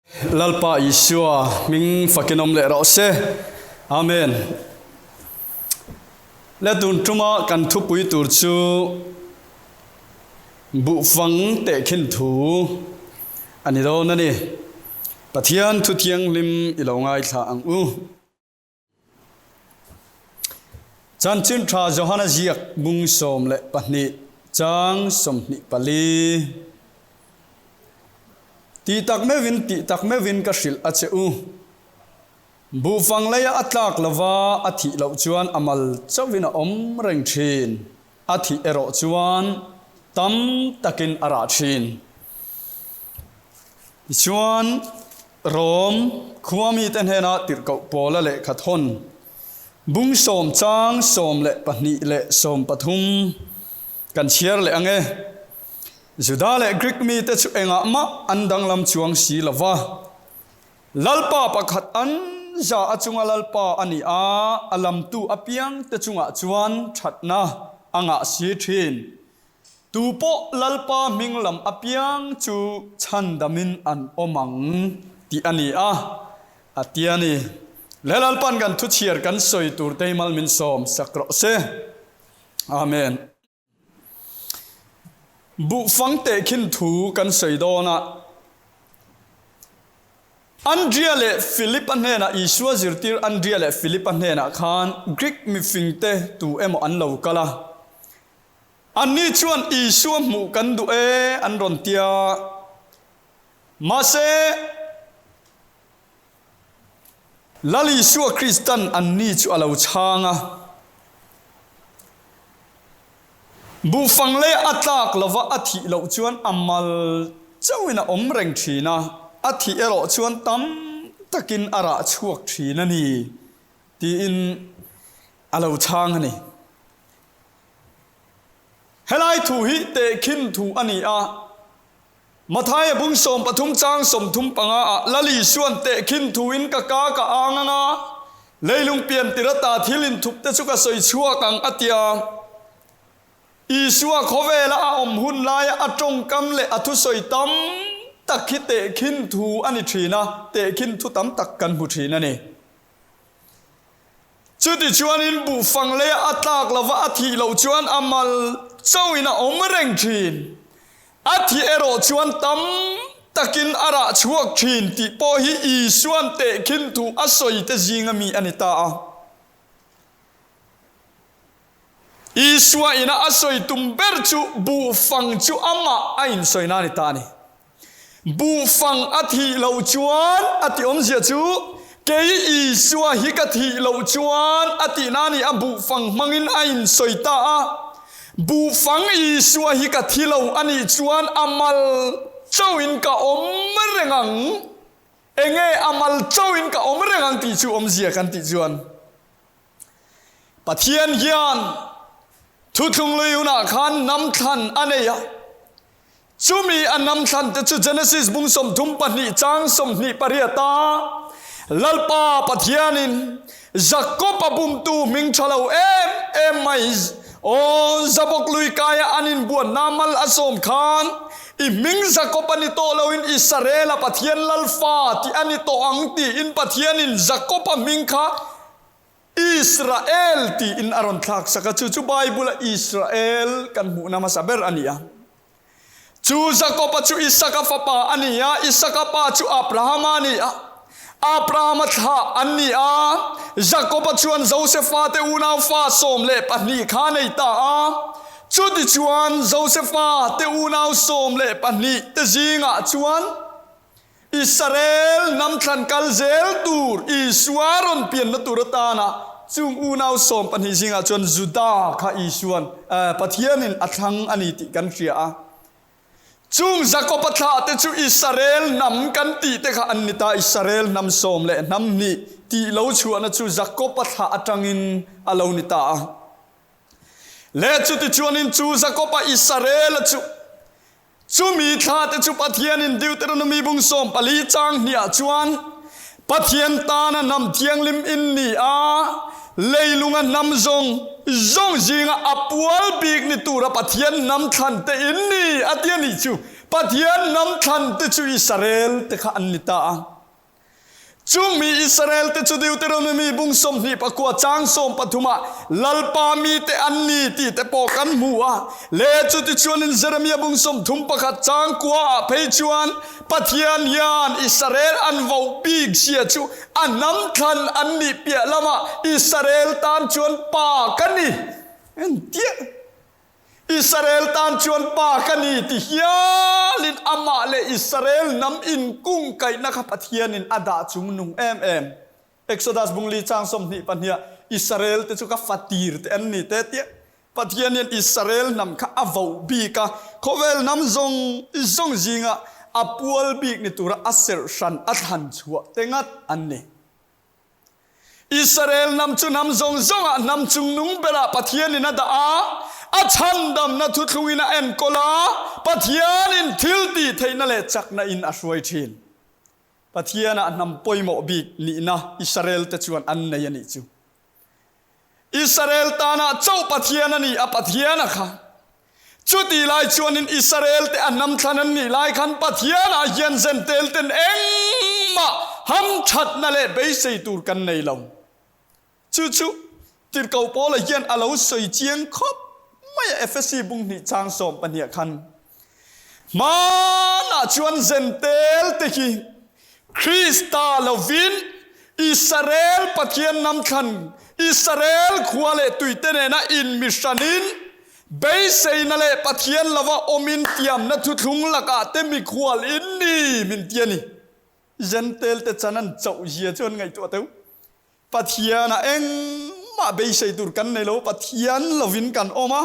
Lalpa Isua hming fakin awm leh rawh se. Amen. Le tun tuma kan thupui tur chu buhfang tehkhin thu a ni dawn a ni. Pathian thu thianghlim i lo ngaithla ang u. Chanchin Tha Johana ziak bung 12 chang 24. Tih tak meuhin, tih tak meuhin ka hrilh a che u. Buhfang leia a tlak lova a thih loh chuan a mal chauhin a awm reng thin, a thih erawh chuan tam takin a rah thin. Tichuan, Rom khua mite hnena tirhkoh Paula lehkha thawn bung sawm chang 12 leh 13 kan chhiar leh ang e. Juda leh Grik mite chu engah mah an danglam chuang si lo va. Lalpa pakhat an za a chunga Lalpa a ni a, a lamtu apiangte chungah chuan thatna a ngah si thin. Tu pawh Lalpa hming lam apiang chu chhandamin an awm ang tih a ni a, a ti a ni. Le Lalpa'n kan thuchhiar kan sawi tur te hi mal min sawm sak rawh se. Amen. Buhfang tehkhin thu kan sawi dawn a. Andria leh Philip-a hnenah Isua zirtir Andria leh Philip-a hnenah khan Greek mifingte tu emaw an lo kal a. Anni chuan Isua hmuh kan duh e an rawn ti a. Mahse, Lal Isua Kristan anni chu a lo chhang a. Buhfang lei a tlak lova a thih loh chuan a mal chauhin a awm reng thin a, a thih erawh chuan tam takin a rah chhuak thin a ni tiin a lo chhang a ni. Helai thu hi tehkhin thu a ni a. Mathaia bung 13 chang 35 ah Lal Isua'n tehkhin thu in ka ka ka ang ang a, leilung pian tir ata thil inthup te chu ka sawi chhuak ang a tia. Isua khawvela a awm hun laia a tawngkam leh a thusawi tam tak hi tehkhin thu a ni thin a, tehkhin thu tam tak kan hmu thin a ni. Chutichuanin buhfang leia a tlak lova a thih loh chuan a mal chauhin a awm reng thin. A thih erawh chuan tam takin a rah chhuak thin tih pawh hi Isua'n tehkhin thu a sawi te zinga mi a ni ta a. Isua ina a sawi tum ber chu buhfang chu amah a insawina a ni ta a ni. Buhfang a thih loh chuan a tih awmzia chu kei Isua hi ka thih loh chuan a tihna a ni a, buhfang hmangin a insawi ta a. Buhfang Isua hi ka thi lo a nih chuan a mal chauhin ka awm reng ang. Enge a mal chauhin ka awm reng ang tih chu awmzia kan tih chuan Pathian hian thuthlung lui hunah khan hnam thlan a nei a. Chumi a hnam thlan te chu Genesis bung 32 chang 28 a Lalpa Pathianin Jakob a bumtu hming tha lo em em mai aw Jabok lui kaia an inbuanna mal a sawm khan i hming Jakob a ni tawh loin Israel a Pathian Lalfa tih a ni tawh ang tiin Pathianin Jakob a hming kha Israel tiin a rawn thlak sak a, chu chu Bible a Israel kan hmuhna hmasa ber a ni a. Chu Jakoba chu Isaka fapa a ni a, Isaka pa chu Abrahama a ni a, Abrahama thlah an ni a. Jakoba chuan Josefa te unau fa 12 kha a nei ta a. Chutichuan Josefa te unau 12 te zingah chuan Israel hnam thlan kal zel tur Isua rawn pianna tur atana chung unau 12 zingah chuan Juda kha Isua'n Pathianin a thlang a ni tih kan hria a. Chung Jakoba thlah te chu Israel hnam kan tih te kha an ni ta. Israel hnam sawm leh hnam hnih tih lo chhuahna chu Jakoba thlah atangin a lo ni ta a. Le chutichuanin chu Jakoba Israel-a chu Chumi thla te chu Pathianin Deuteronomy bung 14 chang hniah chuan, Pathian tana hnam thianghlim in ni a, leilunga hnam zawng zawng zinga a pual bik ni tura Pathian hnam thlan te in ni, a ti a nih chu. Pathian hnam thlan te chu Israel te kha an ni ta a. Chung mi Israel te chu Deuteronomy bung 29 chang 13 ah Lalpa mite an ni tih te pawh kan hmu a. Le chutichuanin Jeremia bung 31 chang kua ah phei chuan Pathian hian Israel an voh bik zia chu a hnam thlan an nih piah lamah Israel tan chuan Pa ka ni. Engtiah? Israel tan chuan Pa ka ni ti hialin amah leh Israel hnam inkungkaihna kha Pathianin a dah chung nung em em. Exodus bungli chang 22 ah Israel te chu ka fatir te an ni te tiah Pathian hian Israel hnam kha a voh bik a, khawvel hnam zawng zawng zingah a pual bik ni tura a serh hran a thlan chhuah te ngat an ni. Israel hnam chu hnam zawng zawngah hnam chungnung berah Pathianin a dah a, a chhandamna thuthlungin a enkawl a, Pathianin thil tih theihna leh chakna in a hruai thin. Pathianah hnam pawimawh bik nihna Israel te chuan an nei a nih chu. Israel tanah chauh Pathian a ni a, Pathian a kha. Chutih lai chuanin Israel te a hnam thlan an nih lai khan Pathianah hian zentel ten engmah hamthatna leh beisei tur kan nei lo. Chu chu Tirhkoh Paula hian a lo sawi chiang khawp mai a, Efesi bung hnih chang 12 khan. Hmanah chuan zentel te hi Krista lovin Israel Pathian hnam thlan Israel khua leh tuite nena inmihranin beiseina leh Pathian lova awmin tiamna thuthlung lakah te mikhual in ni min ti a ni. Zentel te chan an chauh zia chu an ngaihtuah teuh. Pathianah engmah beisei tur kan nei lo, Pathian lovin kan awm a.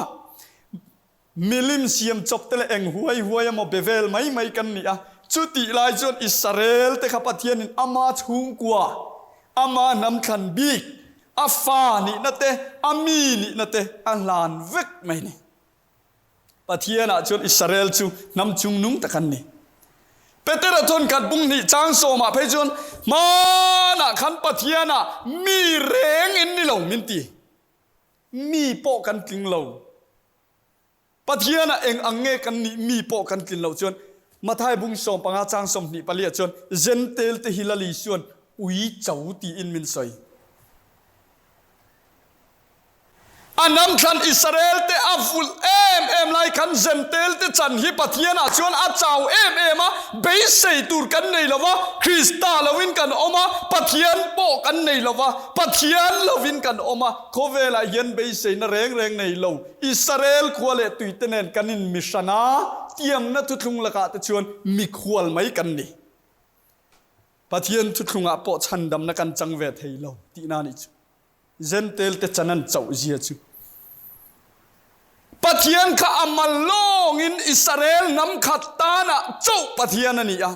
Milim siam chawp te leh eng huai huai emaw be vel mai mai kan ni a, chutih lai chuan Israel te kha Pathianin ama chhungkua, ama hnam thlan bik, a fa nihna te, a mi nihna te a hlan vek mai ni. Pathianah chuan Israel chu hnam chungnung tak an ni. Petera thawnkhat bung hnih chang sawmah phei chuan hmanah khan Pathianah mi reng in ni lo min ti. Mi pawh kan tling lo. Pathianah eng ang nge kan nih mi pawh kan tlin loh chuan Mathai bung 15 chang 24 ah chuan Zentel te hi Lali chuan ui cho tiin min sawi. A hnam thlan Israel te a vulh em em lai khan Zentel te chan hi Pathianah chuan a chau em em a, beisei tur kan nei lo va, Krista loin kan awm a, Pathian pawh kan nei lo va, Pathian lovin kan awm a, khawvelah hian beiseina reng reng nei lo Israel khua leh tuite nen kan inmihran a, tiamna thuthlung lakah te chuan mikhual mai kan ni. Pathian thuthlungah pawh chhandamna kan chang ve thei lo tihna a nih chu. Zentel te chan an chauh zia chu. Pathian kha a mal lawngin Israel hnam khat tanah chauh Pathian a ni a.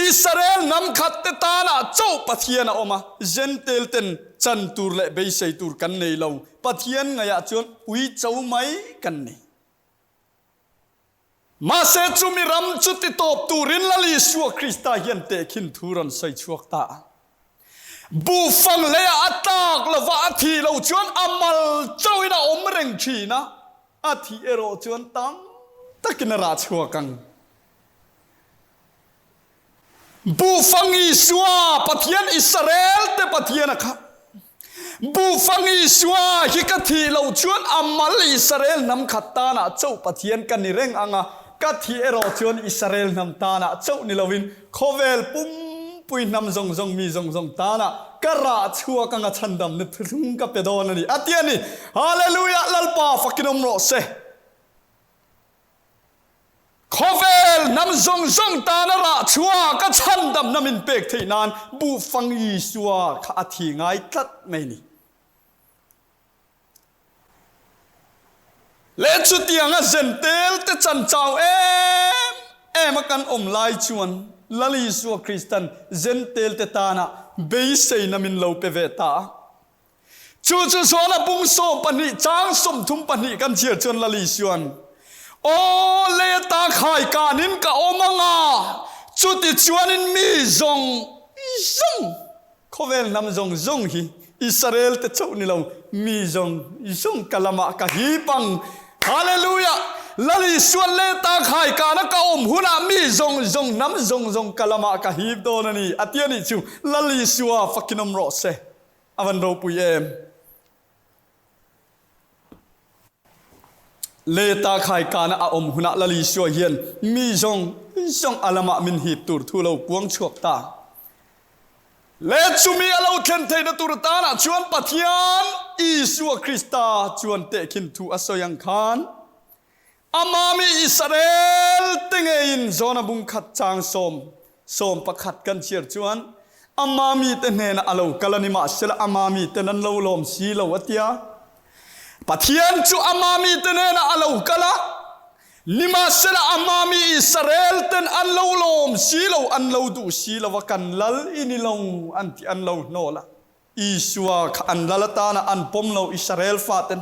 Israel hnam khat te tanah chauh Pathian a awm a, Zentel ten chan tur leh beisei tur kan nei lo, Pathian ngaihah chuan ui cho mai kan ni. Mahse chumi ram chu ti tawp turin Lal Isua Krista hian tehkhin thu rawn sawi chhuak ta a. Buhfang leiah a tlak lova a thih loh chuan a mal chauhin a awm reng thin a, a thih erawh chuan tam takin a rah chhuak ang. Buhfang Isua, Pathian Israel te Pathian a kha. Buhfang Isua hi ka thih loh chuan a mal Israel hnam khat tanah chauh Pathian ka ni reng ang a, ka thih erawh chuan Israel hnam tanah chauh ni lovin khawvel pumpui hnam zawng zawng mi zawng zawng tanah ka rah chhuak anga chhandamna thuthlung ka pe dawn a ni, a ti a ni. Hallelujah! Lalpa fakin awm rawh se. Khawvel hnam zawng zawng tana rah chhuak a chhandamna min pek theih nan Buhfang Isua kha a thi ngai tlat mai ni. Leh chutianga zentel te chan chau em em a kan awm lai chuan Lal Isua Kristan zentel te tana beiseina min lo pe ve ta a. Chu chu chuan a bung 12 chang 32 kan chhiar chuan Lali chuan, Aw lei ata khai kanin ka awm ang a, chuti chuanin mi zawng zawng, khawvel hnam zawng zawng hi Israel te chauh ni lo, mi zawng zawng ka lamah ka hip ang. Hallelujah! Lal Isua leta khai kana ka awm hunah mi zawng zawng hnam zawng zawng ka lamah ka hip dawn a ni a ti a nih chu. Lal Isua fakin awm rawh se. A van ropui em. Leta khai kana a awm hunah Lal Isua hian mi zawng zawng a lamah min hip tur thu lo puang chhuak ta. Le chumi a lo thlen theihna tur atanah chuan Pathian Isua Krista chuan tehkhin thu a sawi ang khan Ama mi Israel te ngeiin Jona bungkhat chang 11 kan chhiar chuan Ama mite hnenah a lo kal a ni mahsela Ama miten an lo lawm si lo a tia. Pathian chu Ama mite hnenah a lo kal a, Nimahsela a hmami Israel ten an lo lawm si lo, an lo duh si lo a, kan lal i ni lo an ti an lo hnawl a. Isua kha an lal atana an pawm lo Israel faten.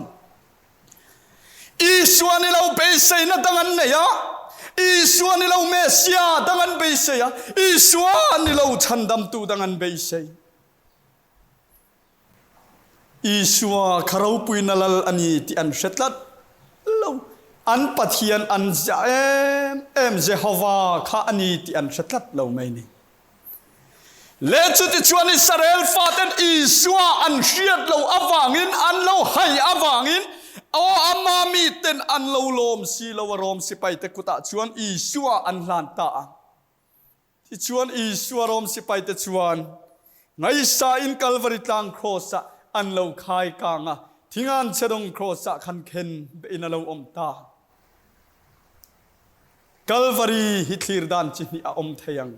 Isua ni lo beiseina dang an nei a, Isua ni lo Messia dang an beisei a, Isua ni lo chhandamtu dang an beisei. Isua kha ropuina lal a ni tih an hre tlat lo. An Pathian an ziah em em Jehovah kha a ni tih an hre tlat lo mai ni. Le chutichuan Israel faten Isua an hriat lo avangin, an lo hai avangin, aw ama miten an lo lawm si lo a Rom sipaite kutah chuan Isua an hlan ta a. Tichuan Isua Rom sipaite chuan ngaihsa in Kalvari tlang kraws ah an lo khai kang a, thingan chedawng kraws ah khan khen beh in a lo awm ta. Kalvari hi thlir dan chi hnih a awm thei ang.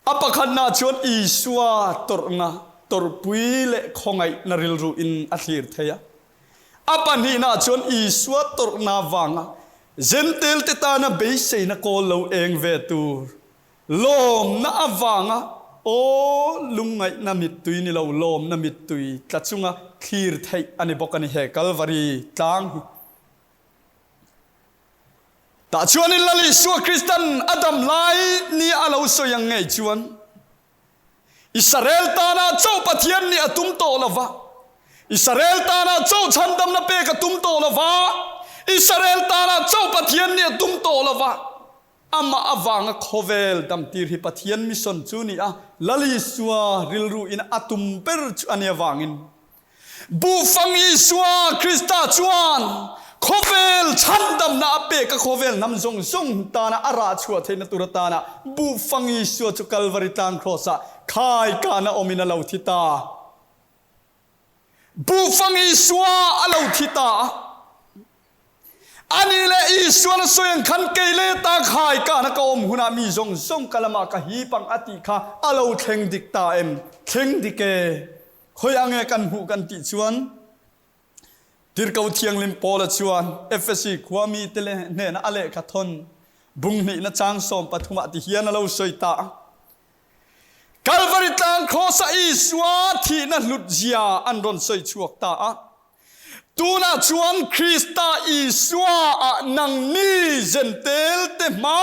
A pakhatna chuan Isua tawrhna, tawrhpui leh khawngaihna rilru in a thlir thei a. A pahnihna chuan Isua tawrhna vanga Jentail te tana beiseina kawl lo eng ve tur lawmna avanga aw lungngaihna mittui ni lo lawmna mittui tla chunga thlir theih a ni bawk a ni he Kalvari tlang hi. Tah chuanin Lal Isua Kristan a dam lai ni a lo sawi ang ngei chuan, Israel tana chauh Pathian nih a tum tawh lo va, Israel tana chauh chhandamna pek a tum tawh lo va, Israel tana chauh Pathian nih a tum tawh lo va, amah avanga khawvel damtir hi Pathian mission chu ni a, Lal Isua rilru in a tum ber chu a nia vangin Buhfang Isua Krista chuan khawvel chhandamna a pek a, khawvel hnam zawng zawng tana a rah chhuah theihna tur atana Buhfang Isua chu Kalvari tlang kraws-ah khai kana awmin a lo thi ta. Buhfang Isua a lo thi ta a. Ani leh Isuan a sawi ang khan kei leh ta khai kana ka awm hunah mi zawng zawng ka lamah ka hip ang a tih kha a lo thleng dik ta em? Thleng dik e. Khawi a nge kan hmuh kan tih chuan Tirhkoh Thianghlim Paula chuan Efesi khua mite hnena a lehkha thawn bung hnihna chang 13 ah ti hian a lo sawi ta a. Kalvari tlang kraws-a Isua thihna hlut zia an rawn sawi chhuak ta a. Tunah chuan Krista Isua ah nangni Jentail te hma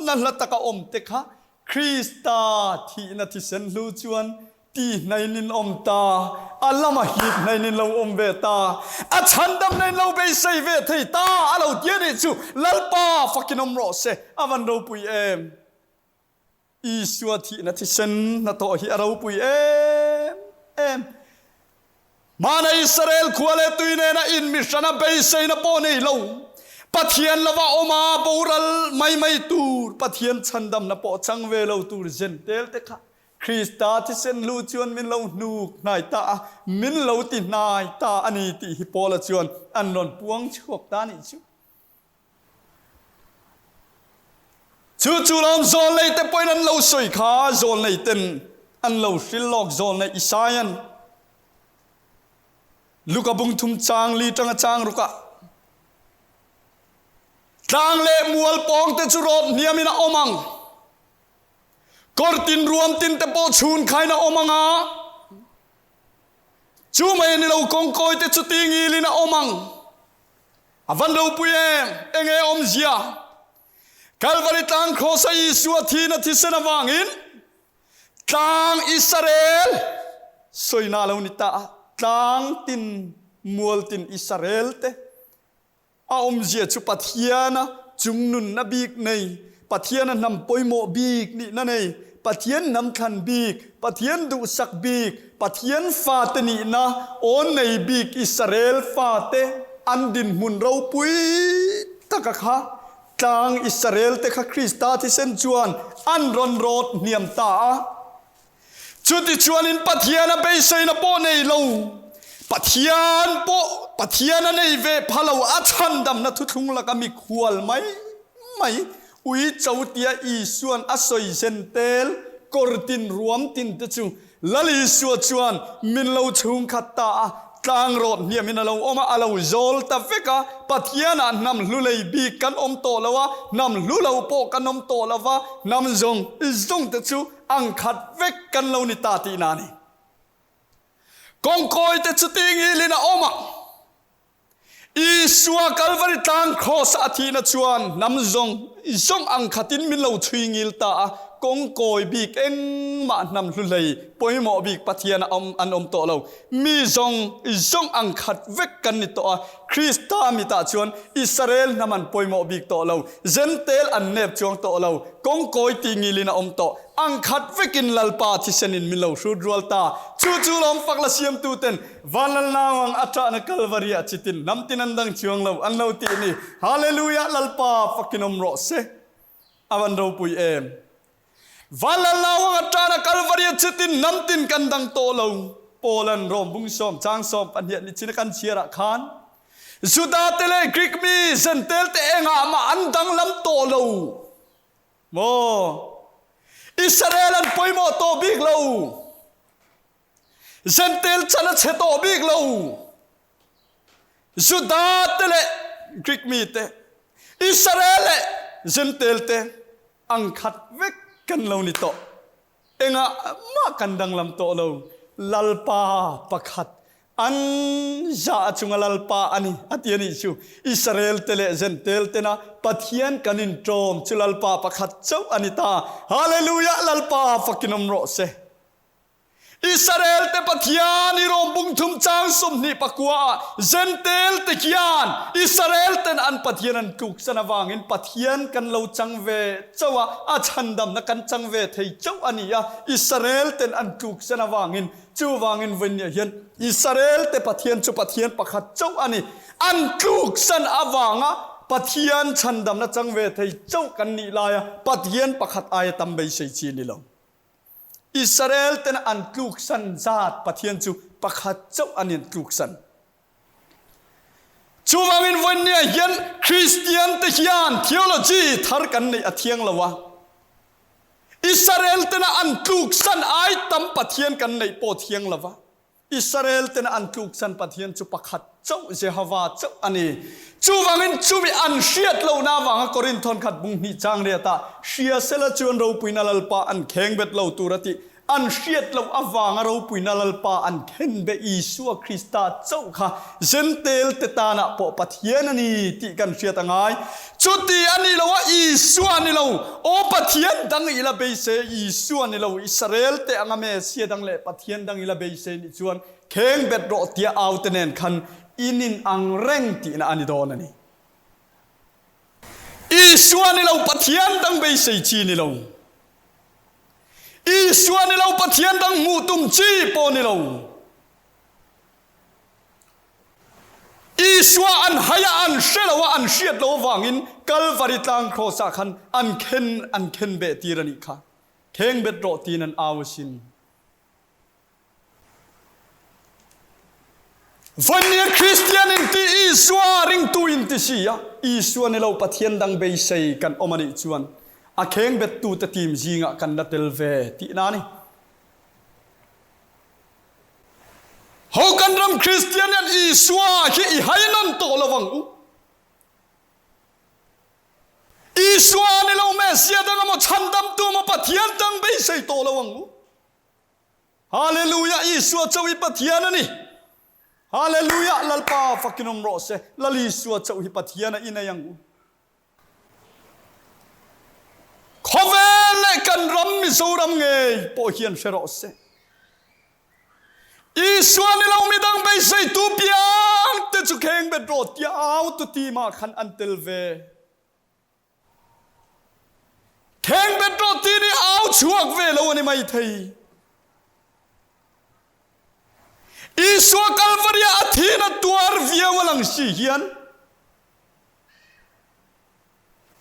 na hla taka awm te kha Krista thihna thisen hlu chuan Ti hnain in awm ta, a lama hip hnain in lo awm ve ta, a chhandamna in lo beisei ve thei ta a lo ti a nih chu Lalpa fakin awm rawh se, a van ropui em? Isua thihna thisen hnathawh hi a ropui em em. Hmana Israel khua leh tui nena inmihrana beiseina pawh nei lo, Pathian lova awma boral mai mai tur, Pathian chhandamna pawh chang ve lo tur Jentail te kha Krista thisen lu chuan min lo hnuk hnai ta a, min lo ti hnai ta a ni tih hi Paula chuan an rawn puang chhuak ta a nih chu. Chu chu lawm zawlnei te pawhin an lo sawi kha, zawlnei ten an lo hril lawk zawlnei Isaian Luka bung thum chang li tanga chang rukah tlang leh mual pawng te chu rawt hniamin a awm ang. Kawr tin ruam tin te pawh chhun khain a awm ang a, chu mai a ni lo kawngkawi te chu tingilin a awm ang. A van ropui em? Enge awmzia? Kalvari tlang kraws a Isua thihna thisen avangin tlang Israel sawina a lo ni ta a, tlang tin mual tin Israel te. A awmzia chu Pathiana chungnunna bik nei, Pathiana hnam pawimawh bik nihna nei, Pathian hnam thlan bik, Pathian duhsak bik, Pathian fate nihna aw nei bik Israel fate an dinhmun ropui taka kha tlang Israel te kha Krista thisen chuan an rawn rawt hniam ta a. Chutichuanin Pathian a beiseina pawh nei lo, Pathian pawh Pathian a nei ve pha lo, a chhandamna thuthlung laka mikhual mai mai ui cho tia Isua'n a sawi zen tel kawr tin ruam tin te chu Lal Isua chuan min lo chhungkhat ta a, tlang rawt hniamin a lo awm a, a lo zawl ta vek a, Pathianah hnam hlu lei bik kan awm tawh lo a, hnam hlu lo pawh kan awm tawh lo va, hnam zawng zawng te chu Ang khat vek kan lo ni ta tihna a ni. Kawngkawi te chu tingilin a awm a. Isua Kalvari tlang kraws a thihna chuan hnam zawng zawng ang khatin min lo chhui ngil ta a, kawngkawi bik engmah hnam hlu hlei pawimawh bik Pathian a awm an awm tawh lo. Mi zawng zawng ang khat vek kan ni tawh a, Krista mitah chuan Israel hnam an pawimawh bik tawh lo, Jentail an nep chuang tawh lo, kawngkawi tih ngilin a awm tawh. Ang khat vekin Lalpa thisenin min lo hrut rual ta. Chu chu lawm fak la siamtuten Vanlal nauang a ṭahna Kalvari ah chitin hnam tin an dang chuang lo an lo tih ni. Hallelujah Lalpa fakin awm rawh se. A van ropui em. Vanlal nauang a ṭahna Kalvari ah chitin hnam tin kan dang tawh lo. Paul-a'n Rom bung sawm chang sawm pahniah ni chin a kan chhiar ah khan Juda te leh Greek mi Jentail te engah mah an danglam tawh lo maw? Israel an pawimawh tawh bik lo. Jentail chan a chhe tawh bik lo. Juda te leh Greek mi te, Israel leh Jentail te ang khat vek kan lo ni tawh. Engah mah kan danglam tawh lo. Lalpa pakhat an za chunga Lalpa a ni, a ti a nih chu. Israel te leh Jentail tena Pathian kan inṭawm chu Lalpa pakhat chauh a ni ta. Hallelujah! Lalpa fakin awm rawh se. Israel te Pathian i rawm bung thum chang 20 pakua ah Jentail te hian Israel ten an Pathian an tluksan avangin Pathian kan lo chang ve chauh a, a chhandamna kan chang ve thei chauh a ni a, Israel ten an tluksan avangin. Chuvangin vawinia hian Israel te Pathian chu Pathian pakhat chauh a ni. An tluksan avanga Pathian chhandamna chang ve thei chauh kan nih laia Pathian pakhat aia tam beisei chi a ni lo. Israel ten an tluksan zat Pathian chu pakhat chauh a ni an tluksan. Chuvangin vawinia hian Kristian te hian theology thar kan neih a thiang lo a. Israel tena an tluksan ai tam Pathian kan neih pawh thiang lo va. Israel tena an tluksan Pathian chu pakhat chauh Jehovah chauh a ni. Chuvangin chumi an hriat lohna avanga Korinth thawnkhat bung hnih chang riatah hria sela chuan ropuina Lalpa an kheng bet lo tur a tih An hriat loh avanga ropuina Lalpa an khen be Isua Krista chauh kha Jentail te tanah pawh Pathian a ni tih kan hriat a ngai. Chuti a ni lo a, Isua a ni lo. Aw Pathian dang i la beisei, Isua a ni lo. Israel te anga Mesia dang leh Pathian dang i la beisei nih chuan kheng bet rawh tia au te nen khan in in ang reng tihna a ni dawn a ni. Isua ni lo, Pathian dang beisei chi ni lo. Isua ni lo Pathian dang hmuh tum chi pawh ni lo. Isua an hai a, an hre lo a, an hriat lo avangin Kalvari tlang kraws ah khan an khen an khen beh tir a nih kha. Kheng bet rawh tiin an au asin. Vawinia Kristian in ti Isua ringtu in ti si a, Isua ni lo Pathian dang beisei kan awm a nih chuan a khengbet tute team zingah kan la tel ve tihna a ni. Ho kan ram Kristian hian Isua hi i hai nawn tawh lo ang u. Isua ni lo Messia dang emaw chhandamtu emaw Pathian dang beisei tawh lo ang u. Hallelujah Isua chauh hi Pathian a ni. Hallelujah Lalpa fakin awm rawh se. Lal Isua chauh hi Pathian a inei ang u. Khawvel leh kan ram Mizoram ngei pawh hian hre rawh se. Isua ni lo midang beiseitu piang te. te chu khengbet rawh tia au tu team ah khan an tel ve. Khengbet rawh ti nih au chhuak ve lo a ni maithei. Isua Kalvari ah a thin a tuar viau a lang si hian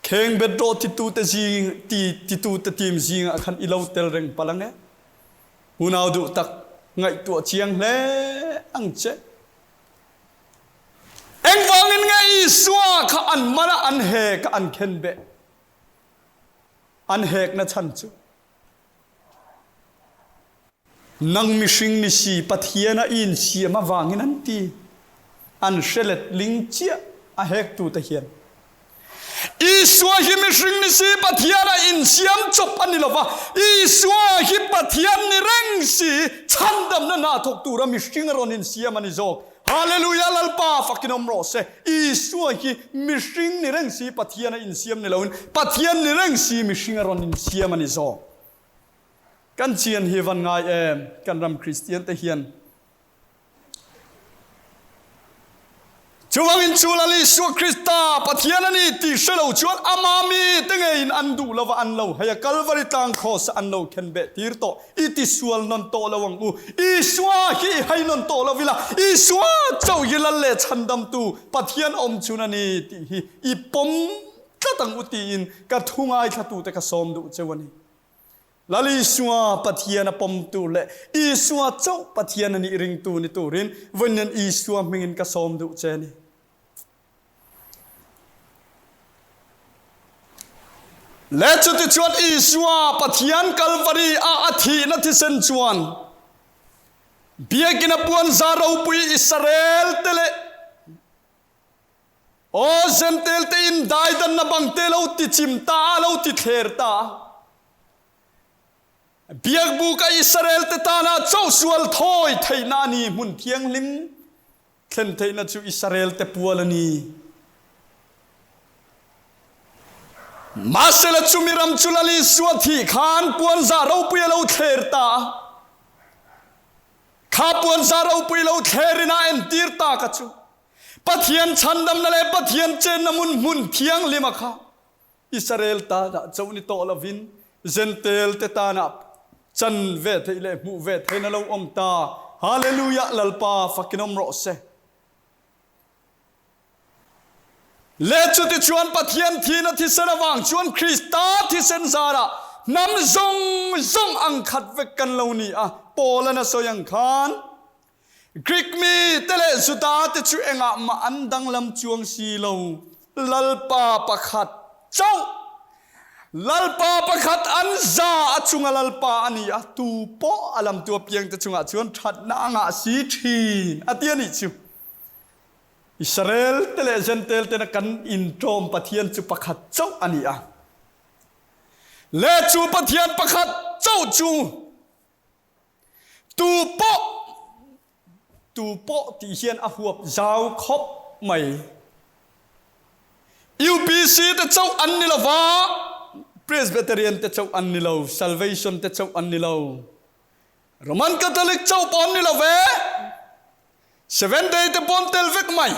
Khengbet rawh titute zing ti titute team zingah khan i lo tel reng palh ang e. Unau duh tak ngaihtuah chiang hle ang che. Engvangin nge Isua kha an man a an hek a an khenbeh? An hekna chhan chu Nang mihring ni si Pathian a i insiam avangin an ti. An hre letling chiah a hektute hian. Isua hi mihring ni si Pathian a insiam chawp a ni lo va, Isua hi Pathian ni reng si chhandamna hna thawk tura mihring a rawn insiam a ni zawk. Hallelujah Lalpa fakin awm rawh se. Isua hi mihring ni reng si Pathian a insiam ni loin Pathian ni reng si mihring a rawn insiam a ni zawk. Kan chian hi van ngai em kan ram Kristian te hian. Chuvangin chu Lal Isua Krista Pathian a ni tih hre lo chuan ama mi te ngeiin an duh lova an lo hei a Kalvari tlang kraws ah an lo khen beh tir tawh. I tisual nawn tawh lo ang u. Isua hi i hai nawn tawh lo ila Isua chauh hi Lal leh Chhandamtu Pathian awm chhun a ni tih hi i pawm tlat ang u tiin ka thu ngaithlatute ka sawm duh cheu a ni. Lal Isua Pathian a pawmtu leh Isua chauh Pathian a nih ringtu ni turin vawiin Isua hmingin ka sawm duh che a ni. Leh chutichuan Isua Pathian Kalvari a a thihna thisen chuan Biakina puanzar ropui Israel te leh Aw Zentel te in daidanna bang te lo ti chim ta a, lo ti thler ta a. Biakbuk a Israel te tana cho sual thawi theihna a ni, hmun thianghlim thlen theihna chu Israel te pual a ni. Mahsela chumi ram chu Lal Isua thih khan puanzah ropui a lo thler ta a. Kha puanzah ropui lo thlerin a entir ta ka chu. Pathian chhandamna leh Pathian chenna hmun hmun thianghlima kha Israel tanah chauh ni tawh lovin Jentail te tanah chan ve theih leh hmuh ve theihna lo awm ta. Hallelujah Lalpa fakin awm rawh se. Leh chutichuan Pathian thihna thisen avang chuan Krista thisen zarah hnam zawng zawng ang khat vek kan lo ni a, Paul-an a sawi ang khan. Greek mi te leh Juda te chu engah mah an danglam chuang si lo. Lalpa pakhat chauh, Lalpa pakhat an za a chunga Lalpa a ni a, tu pawh a lamtu apiang te chungah chuan thatna a ngah si thin a ti a nih chu. Israel te leh Jentail tena kan inṭawm Pathian chu pakhat chauh a ni a. Leh chu Pathian pakhat chauh chu Tu pawh, tu pawh tih hian a huap zau khawp mai. UPC te chauh an ni lo va, Presbyterian te chauh an ni lo, Salvation te chauh an ni lo, Roman Catholic chauh pawh an ni lo ve, Seventh Day te pawh an tel vek mai.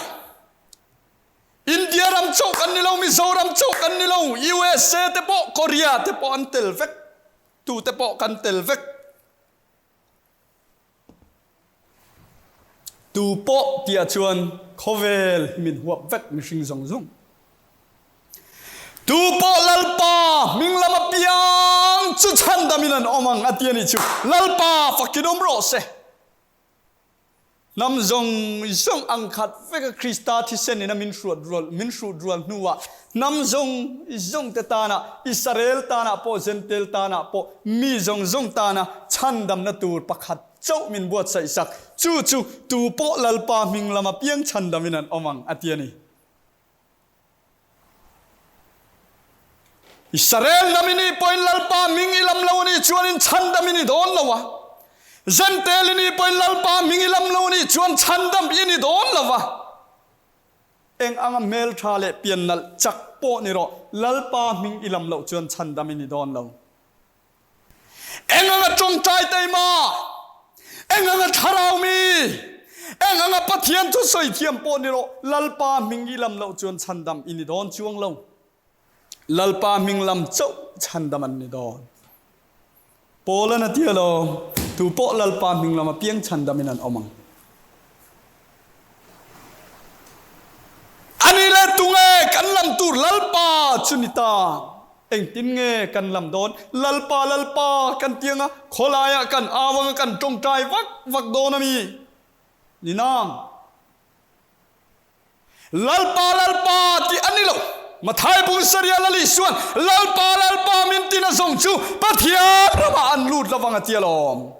India ram chauh kan ni lo, Mizoram chauh kan ni lo, USA te pawh, Korea te pawh an tel vek. Tute pawh kan tel vek. Tu pawh tiah chuan khawvel hi min huap vek mihring zawng zawng. Tu pawh Lalpa hming lam apiang chu chhandamin an awm ang a ti a nih chu. Lalpa fakin awm rawh se. Hnam zawng zawng ang khat veka Krista thisen in a min hruat rual min hrut rual hnuah hnam zawng zawng te tana Israel tanah pawh Jentail tanah pawh mi zawng zawng tana chhandamna tur pakhat chauh min buatsaih sak chu chu tu pawh Lalpa hming lama piang chhandamin an awm ang a ti a ni. Israel hnam i nih pawhin Lalpa hming i lam lo a nih chuanin chhandam i ni dawn lo a. Jentail i nih pawhin Lalpa hming i lam lo a nih chuan chhandam i ni dawn lo va. Eng anga hmeltha leh pian nalh chak pawh ni rawh, Lalpa hming i lam loh chuan chhandam i ni dawn lo. Eng anga tawngtai taima, eng anga thlarau mi, Eng anga Pathian thu sawi thiam pawh ni rawh, Lalpa hming i lam loh chuan chhandam i ni dawn chuang lo. Lalpa hming lam chauh chhandam an ni dawn. Paul-an a ti alawm, Tu pawh Lalpa hming lam apiang chhandamin an awm ang. A nih leh tunge kan lam tur Lalpa chu ni ta? Engtin nge kan lam dawn? Lalpa, Lalpa kan ti anga khawlaiah kan au anga kan tawngtai vak vak dawn a mi? Ni nang. Lalpa, Lalpa tih a ni lo. Mathai bung Saria Lali chuan Lalpa, Lalpa min tina zawng chu Pathian ramah an lut lovang a ti alawm.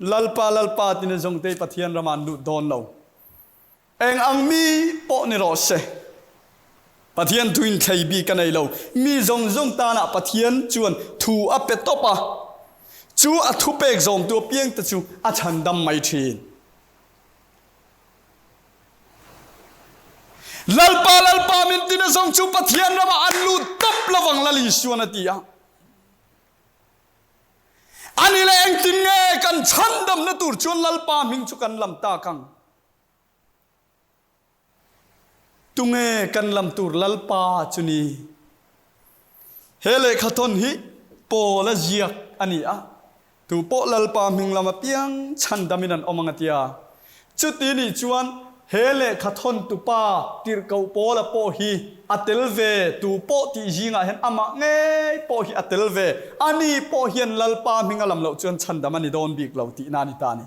Lalpa, Lalpa tina zawng te Pathian ramah an lut dawn lo. Eng ang mi pawh ni rawh se. Pathian thuin thlei bik a nei lo. Mi zawng zawng tanah Pathian chuan thu a pe tawp a, chu a thupek zawmtu apiangte chu a chhandam mai thin. Lalpa, Lalpa min tina zawng chu Pathian ramah an lut tawp lovang Lal Isuan a ti a. Ani leh engtin nge kan chhandamna tur chuan Lalpa hming chu kan lam tak ang? Tunge kan lam tur Lalpa chu ni? He lehkhathawn hi Paula ziak a ni a, tu pawh Lalpa hming lam apiang chhandamin an awm ang a tia. Chuti nih chuan he lehkhathawn tupa tirhkoh Paula pawh hi a tel ve, tu pawh tih zingah hian amah ngei pawh hi a tel ve, ani pawh hian Lalpa hming a lam loh chuan chhandam a ni dawn bik lo tihna a ni ta a ni.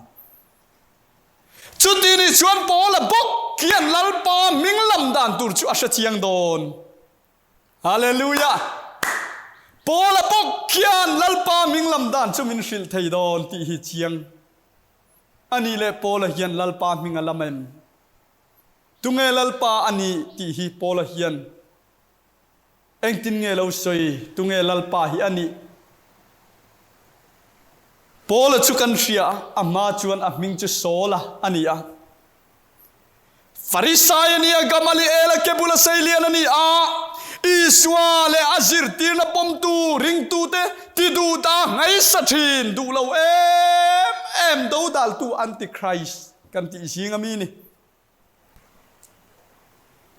Chuti nih chuan Paula bawk hian Lalpa hming lam dan tur chu a hre chiang dawn. Hallelujah! Paula bawk hian Lalpa hming lam dan chu min hrilh thei dawn tih hi chiang a nih leh Paula hian Lalpa hming a lam em? Tunge Lalpa a nih tih hi Paula hian Engtin nge lo sawi? Tunge Lalpa hi a nih? Paula chu kan hria a, a hma chuan a hming chu Saula a ni a. Farisai a ni a, Gamaliela ke bula seilian a ni a. Isua leh a zirtirna pawmtu ringtute ti duh ta ngaisa thin duh lo em em dodaltu Antichrist kan tih zing a mi ni.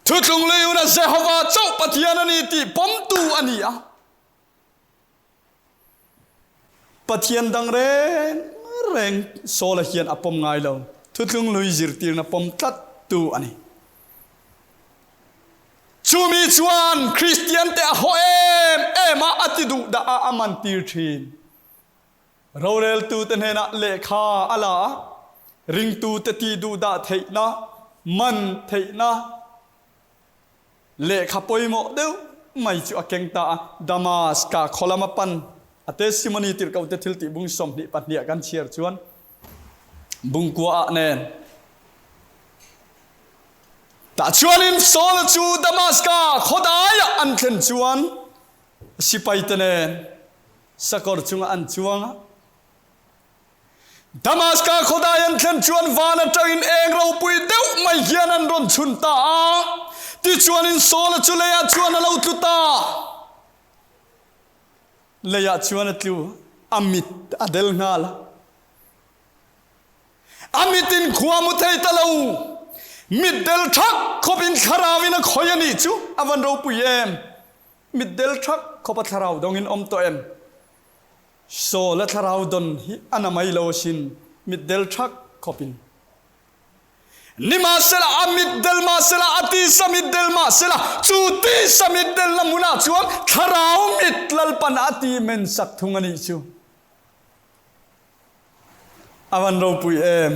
Thutlung lei huna Jehova chauh Pathian a ni tih pawmtu a ni a. Pathian dang reng reng Saula hian a pawm ngai lo. Thutlung lui zirtirna pawm tlattu a ni. Chumi chuan Kristiante a haw em em a, a ti duh dah a, a mantir thin. Roreltute hnenah lehkha a la a, ringtute tih duhdah theihna, man theihna lehkha pawimawh deuh mai chu a keng ta a. Damaska khaw lama pan a testimony tirhkohte thil tih bung 22 ah kan chhiar chuan bungkua ah nen tah chuanin Saul-a chu Damaska khaw daiah an thlen chuan sipaite nen Sakawr chungah an chuang a. Damaska khawdai an thlen chuan van atangin eng ropui deuh mai hian an rawn chhun ta a. Tichuanin Saula chu leiah chuan a lo tlu ta. Leiah chuan a tlu, a mit a del nghal a. A mitin khua mu thei ta lo. Mit del thak khawpin thlarauin a khawih a nih chu a van ropui em. Mitdel thak khawpa thlarau dawngin awm tawh em? Saul a thlarau dawn hi a na mai lo asin, mitdel thak khawpin. Nimahsela, a mitdel mahsela, a tisa mitdel mahsela, chu tisa mitdelna hmunah chuan thlarau mit Lalpan a tih men sak thung a nih chu. A van ropui em!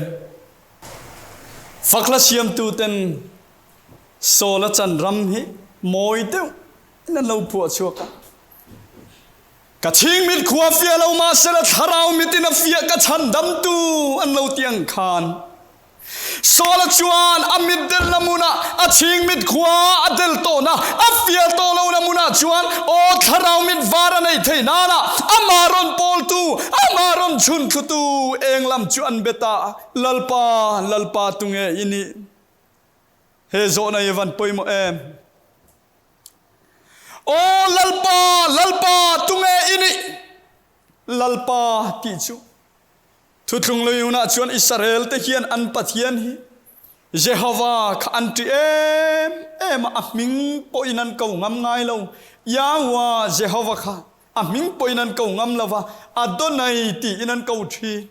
Fakhla siamtuten Saul a chan ram hi mawi deuh in an lo phuah chhuak a. Ka chhingmit khua fiah lo mahsela thlarau mit in a fiah ka chhandamtu an lo ti ang khan Saul-a chuan a mit delna hmunah, a chhingmit khua a del tawhna, a fiah tawh lohna hmunah chuan aw thlarau mit var a neih theih nana amah rawn pawltu, amah rawn chhun thlutu eng lam chu an be ta a, Lalpa, Lalpa tunge i nih? He zawhna hi van pawimawh em? Aw Lalpa, Lalpa tunge i nih? Lalpa tih chu. Thuthlung lui hunah chuan Israel te hian an Pathian hi Jehova kha an ṭih em em a, a hming pawhin an ko ngam ngai lo. Yahweh Jehova kha a hming pawhin an ko ngam lo va, Adonai tiin an ko ṭhin.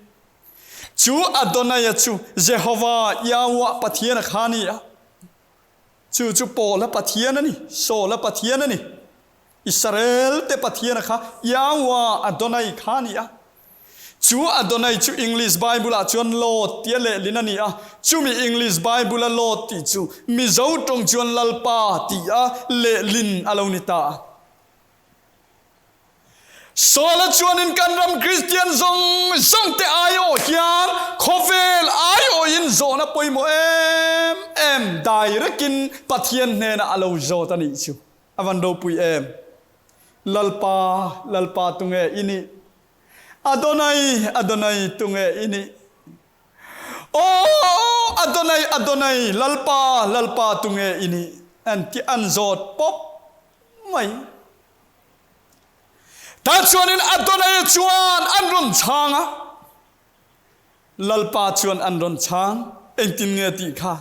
Chu Adonai-a chu Jehova Yahweh Pathian a kha a ni a. Chu chu Paula Pathian a ni, Saula Pathian a ni. Israel te Pathian a kha Yahweh Adonai kha a ni a. Chu Adonai chu English Bible ah chuan Lord tia lehlin a ni a, chumi English Bible a Lord tih chu Mizo tawng chuan Lalpa tih a lehlin a lo ni ta a. Saula chuanin kan ram Kristian zawng zawng te aiawh hian khawvel aiawhin zawhna pawimawh em em direct-in Pathian hnenah a lo zawt a nih chu. A van ropui em! Lalpa, Lalpa tunge i nih? Adonai, Adonai tunge i nih? Aw, Adonai, Adonai, Lalpa, Lalpa tunge i nih? An ti an zawt pawp mai. Tah chuanin Adonai chuan an rawn chhang a, Lalpa chuan an rawn chhang, engtin nge tih kha?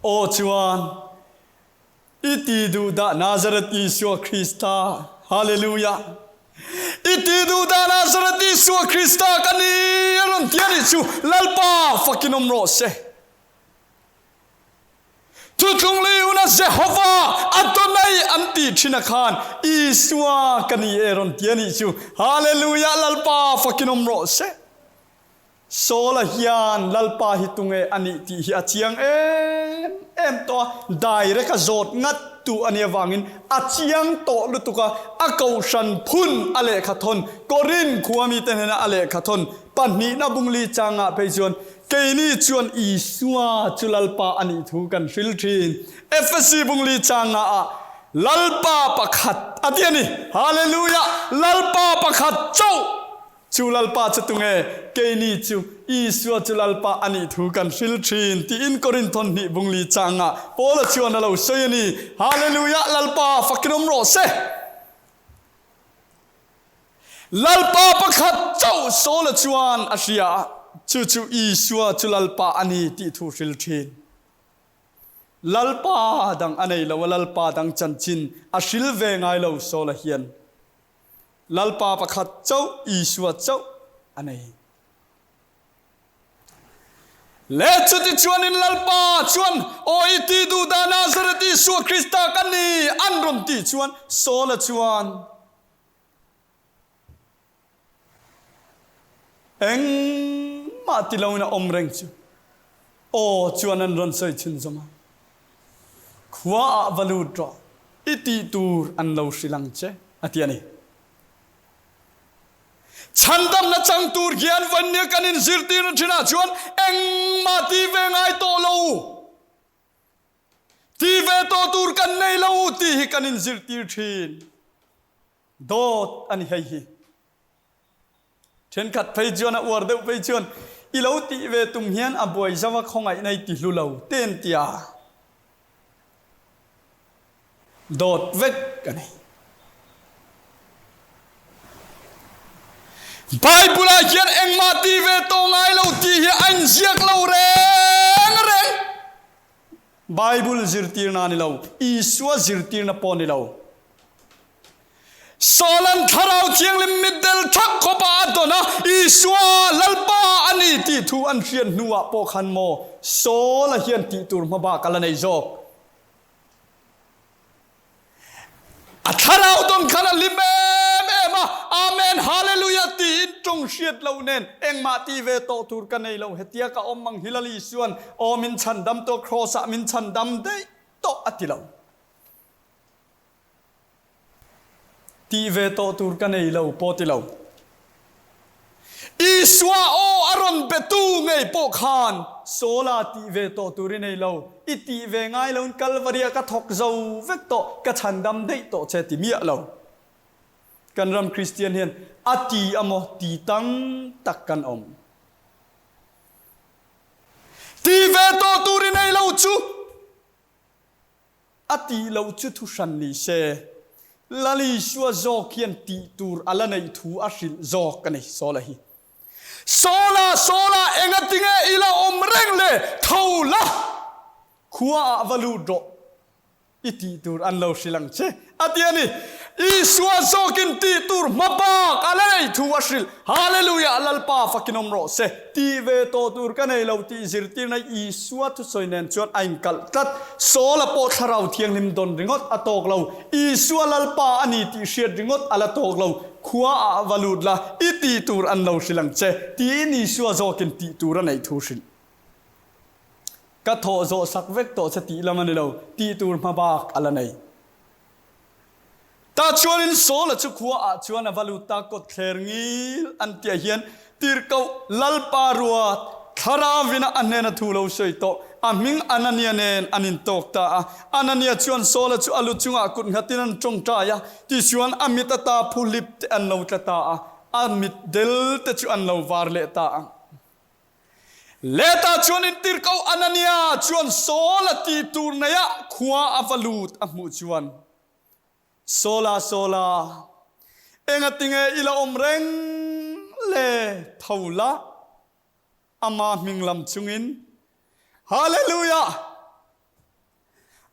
Aw chuan, I ti duh dah Nazareth Isua Krista, Hallelujah! I ti duh dah Nazareth Isua Krista ka ni a rawn ti a nih chu, Lalpa fakin awm rawh se. Thutlung lui huna Jehova Adonai an tih thin a khan Isua ka ni e rawn ti a nih chu. Hallelujah Lalpa fakin awm rawh se. Saula hian Lalpa hi tunge a nih tih hi a chiang em em tawh a, direct a zawt ngat tu a nih avangin a chiang tawh lutuk a, a kohhran phun a lehkha thawn Korinth khua mite hnena a lehkha thawn pahnihna bungli changah phei chuan Keini chuan Isua chu Lalpa a nih thu kan hril thin. Efesi bungli changa ah Lalpa pakhat a ti a ni. Hallelujah! Lalpa pakhat chauh chu Lalpa chu tunge? Keini chu Isua chu Lalpa a nih thu kan hril thin tiin Korinthon hnih bungli changa Paula chuan a lo sawi a ni. Hallelujah! Lalpa fakin awm rawh se. Lalpa pakhat chauh Saula chuan a hria a, chu chu Isua chu Lalpa a ni tih thu hril thin. Lalpa dang a nei lo a, Lalpa dang chanchin a hril ve ngai lo Saula hian. Lalpa pakhat chauh Isua chauh a nei. Le chutichuanin Lalpa chuan, Aw i ti duh dah Nazareth Isua Krista ka ni an rawn tih chuan Saula chuan, Engmah ti loin a awm reng chu aw chuan an rawn sawi chhun zawm a, Khua ah va lut rawh, i tih tur an lo hrilh ang che, a ti a ni. Chhandamna chang tur hian vawinia kan inzirtirna thinah chuan engmah ti ve ngai tawh lo. Ti ve tawh tur kan nei lo tih hi kan inzirtir thin. Dawt a ni hei hi. Thenkhat phei chuan a uar deuh phei chuan i lo tih ve tum hian a buai zo a khawngaihna i ti hlu lo te an ti a. Dawt vek a ni. Bible ah hian engmah ti ve tawh ngai lo tih hi a inziak lo reng reng. Bible zirtirna a ni lo, Isua zirtirna pawh a ni lo. Saula'n Thlarau Thianghlim mitdel thak khawpa a dawn a, Isua Lalpa a ni tih thu an hriat hnuah pawh khan maw Saula hian tih tur hmabak a la nei zawk. A thlarau dawn khan a hlim em em a, Amen, Hallelujah tiin tawng hriat loh nen engmah tih ve tawh tur ka nei lo, hetia ka awm ang hi Lal Isua'n aw min chhandam tawh, Kraws ah min chhandam daih tawh a ti lo. Tih ve tawh tur ka nei lo pawh ti lo. Isua aw a rawn betu ngei pawh khan Saula tih ve tawh tur i nei lo, i tih ve ngai loin Kalvaria ka thawk zo vek tawh, ka chhandam daih tawh che ti miah lo. Kan ram Kristian hian a ti a maw ti tam tak kan awm. Ti ve tawh tur i nei lo chu. A tih loh chu thu hran ni se, Lal Isua zawk hian tih tur a la neih thu a hrilh zawk a ni, Saula hi. Sawla, Sawla, engatinge i la awm reng le? Tho la! Khua ah va lut rawh. I tih tur an lo hrilh ang che, a ti a ni. Isua zawkin tih tur hma bak a la nei thu a hrilh. Hallelujah! Lalpa fakin awm rawh se. Tih ve tawh tur ka nei lo tih zirtirna Isua thusawi nen chuan a inkalh tlat. Saula pawh Thlarau Thianghlim dawn ringawt a tawk lo. Isua Lalpa a ni tih hriat ringawt a la tawk lo. Khua ah va lut la, i tih tur an lo hrilh ang che, tiin Isua zawkin tih tur a neih thu hrilh. Ka thawh zawh sak vek tawh che tih lam a ni lo, tih tur hma bak a la nei. Tah chuanin Saula chu khua ah chuan a va lut ta, kawtthler ngil an tih ah hian tirhkoh Lalpa ruat Thlarauin a hnena thu lo sawi tawh, a hming Anania nen an intawk ta a. Anania chuan Saula chu a lu chungah kut nghatin an tawngtai a, tichuan a mit ata phuhlip te an lo tla ta a, a mit del te chu an lo var leh ta a. Leta chuan intirhkoh Anania chuan Saul-a tih tur neiah khua a va lut a hmuh chuan, Saul-a, Saul-a, engatinge i la awm reng le? Tho la, ama hming lam chungin, Hallelujah!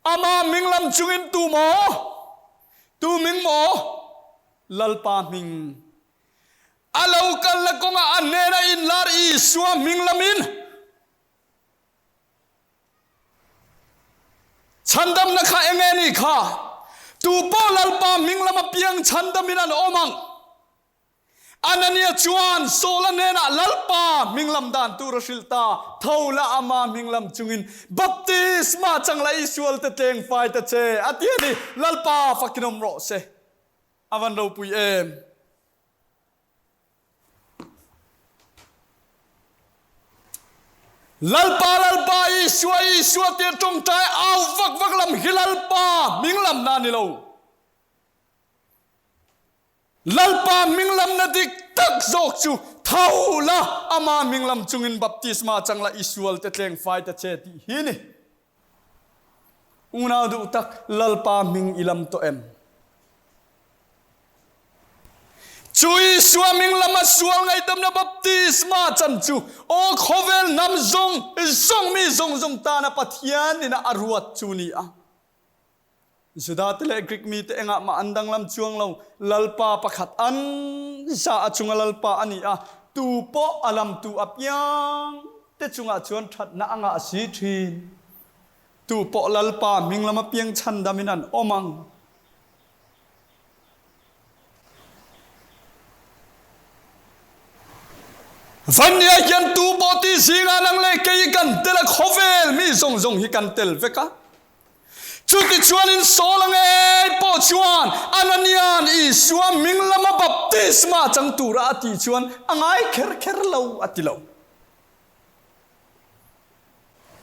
Ama hming lam chungin tu maw? Tu hming maw? Lalpa hming. A lo kalna kawngah a hnena inlar Isua hming lamin chhandamna kha eng nge ni kha? Tu pawh Lalpa hming lama piang chhandamin an awm ang. Anania chuan Saula hnenah Lalpa hming lam dan tur a hrilh ta, Tho la ama hming lam chungin baptisma chang la Isual te tleng fai ta che, a ti a ni. Lalpa fakin awm rawh se. A van ropui em! Lalpa Lalpa Isua Isua tia tawngtai au vak vak lam hi Lalpa hming lamna a ni lo. Lalpa hming lamna dik tak zawk chu tho la ama hming lam chungin baptisma chang la Isual te tleng fai ta che tih hi ni. Unau duh tak Lalpa hming i lam tawh em? Chu Isua hming lama sual ngaihdamna baptisma chan chu aw khawvel hnam zawng zawng mi zawng zawng tana Pathian ina a ruat chu ni a. Juda te leh Greek mi te engah mah an danglam chuang lo. Lalpa pakhat an za a chunga Lalpa a ni a, tu pawh a lamtu apiang te chungah chuan thatna a ngah si thin. Tu pawh Lalpa hming lam apiang chhandamin an awm ang. Vannia hian tu pawh ti zingah nang leh kei kan tel a, khawvel mi zawng zawng hi kan tel vek a. Chutichuanin Saul a ngei pawh chuan Anania'n Isua hming lama baptisma chang tura a tih chuan a ngai kher kher lo a ti lo.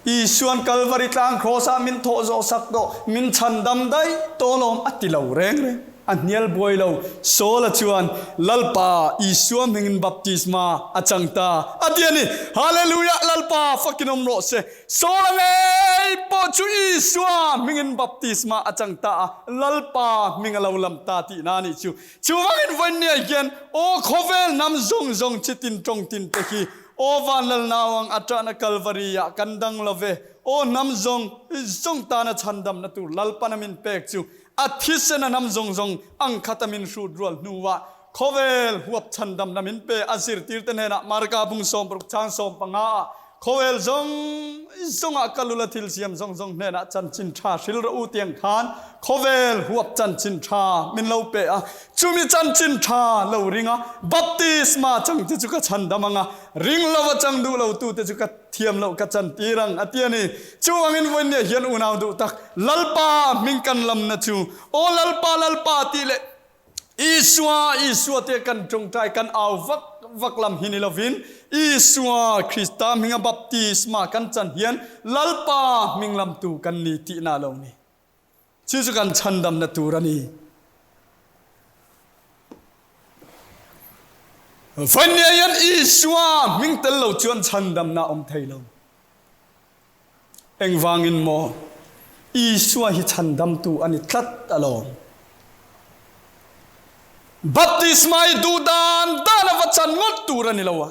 Isua'n Kalvari tlang kraws-ah min thawh zawh sak tawh, min chhandam daih tawh alawm a ti lo reng reng. A hnial buai lo. Saul-a chuan Lalpa Isua hmingin baptisma a chang ta a ti a ni. Hallelujah! Lalpa fakin awm rawh se. Saul-a ngei pawh chu Isua hmingin baptisma a chang ta a, Lalpa hming a lo lam ta tihna a nih chu. Chuvangin vawinia hian aw khawvel hnam zawng zawng chitin tawng tin te hi Aw van lal nau ang a ṭahna Kalvari ah kan dang lo ve. Aw hnam zawng zawng tana chhandamna tur Lalpana min pek chu a thisen a hnam zawng zawng ang khata min hrut rual hnuah khawvel huap chhandamna min pe a zirtirte hnenah Marka bung 60 chang 15 ah khawvel zawng zawngah ka lula thil siam zawng zawng hnenah chanchin ṭha hril rawh u tiang khan khawvel huap chanchin ṭha min lo pe a. Chumi chanchin tha lo ring a, baptisma changte chu ka chhandam ang a, ring lova chang duh lotute chu ka thiam loh ka chantir ang, a ti a ni. Chuvangin vawinia hian unau duh tak, Lalpa hming kan lamna chu, Aw Lalpa, Lalpa tih leh Isua, Isua tia kan tawngtai kan au vak vak lam hi ni lovin, Isua Krista hminga baptisma kan chan hian Lalpa hming lamtu kan ni tihna a lo ni. Chu chu kan chhandamna tur a ni. Vania hian Isua hming tel lo chuan chhandamna a awm thei lo. Engvangin maw? Isua hi chhandamtu a ni tlat alawm. Baptisma hi duh dan dan a va chan ngawt tur a ni lo a.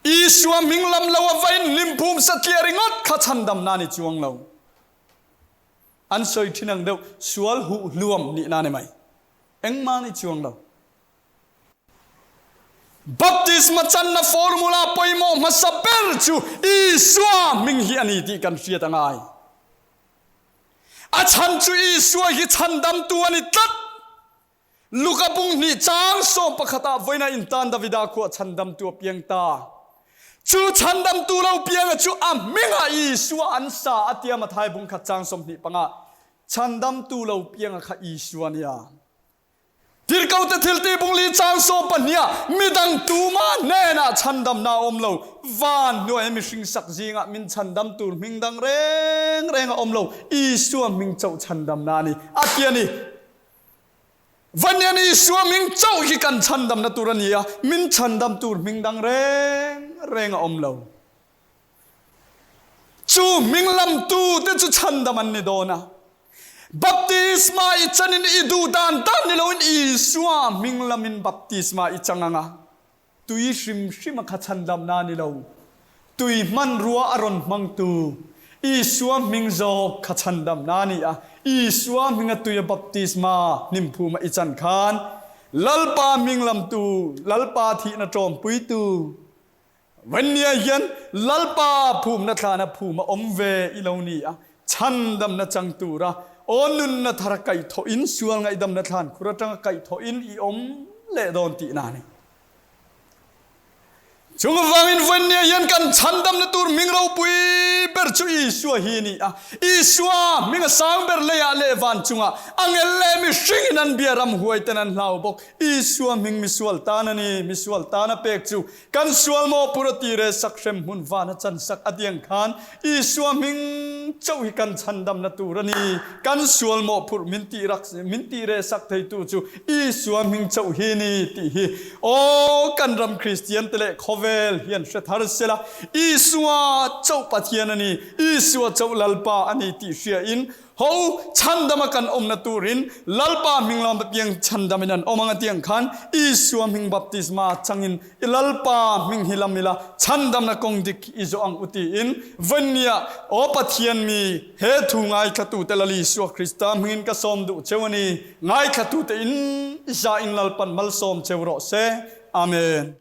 Isua hming lam lo a va in hlim phum satliah ringawt kha chhandamna a ni chuang lo. An sawi thin ang deuh, sual huh hluam nihna a ni mai. Engmah a ni chuang lo. Baptisma channa formula pawimawh hmasa ber chu Isua hming hi a ni tih kan hriat a ngai. A chhan chu Isua hi chhandamtu a ni tlat. Luka bung hnih chang sawm pakhat ah voina in tan Davida khua chhandamtu a piang ta. Chu chhandamtu lo pianga chu a hmingah Isua an sa a tia Mathai bung khat chang 25 chhandamtu lo pianga kha Isua nia. Tirhkohte thilti bung li chang 12 ah midang tuma hnenah chhandamna a awm lo. Van hnuaia mihring sak zingah min chhandam tur hming dang reng reng a awm lo. Isua hming chauh chhandamna a ni a ti a ni. Vanian Isua hming chauh hi kan chhandamna tur a ni a, min chhandam tur hming dang reng reng a awm lo. Chu hming lamtute chu chhandam an ni dawn a. Baptisma i chanin i duh dan dan ni loin Isua hming lamin baptisma i chang ang a. Tui hrim hrim a kha chhandamna a ni lo. Tui hmanrua a rawn hmangtu Isua hming zawk kha chhandamna a ni a. Isua hminga tuia baptisma hnimphuma i chan khan Lalpa hming lamtu, Lalpa thihna ṭawmpuitu Vania hian Lalpa phumna thlana phum a awm ve i lo ni a. Chhandamna chang tura aw nunna thara kaihthawhin sual ngaihdamna thlan khur atanga kaihthawhin i awm leh dawn tihna a ni. Chung avangin vawinia hian kan chhandamna tur hming ropui ber chu Isua hi a ni a. Isua hming a sang ber leiah leh van chungah angel leh mihringin an bia ramhuai ten an hlau bawk. Isua hming misual tan a ni, misual tan a pek chu Kan sual maw pur a ti re sak hrem hmun van a chan sak a tiang khan Isua hming chauh hi kan chhandamna tur a ni. Kan sual maw phurh min tih rak min tih re sak theitu chu Isua hming chauh hi ni tih hi aw kan ram Kristian te leh khawvel hian hre thar sela Isua chauh Pathian a ni, Isua chauh Lalpa a ni tih hria in Ho chhandama kan awmna turin Lalpa hming lawm apiang chhandamin an awm ang a tih ang khan Isua hming baptisma changin i Lalpa hming hi lam ila chhandamna kawng dik i zawh ang u tiin vawinia Aw Pathian mi he thu ngaithlatute Lal Isua Krista hmingin ka sawm duh cheu a ni. Ngaithlatute in za in Lalpan malsawm cheu rawh se. Amen.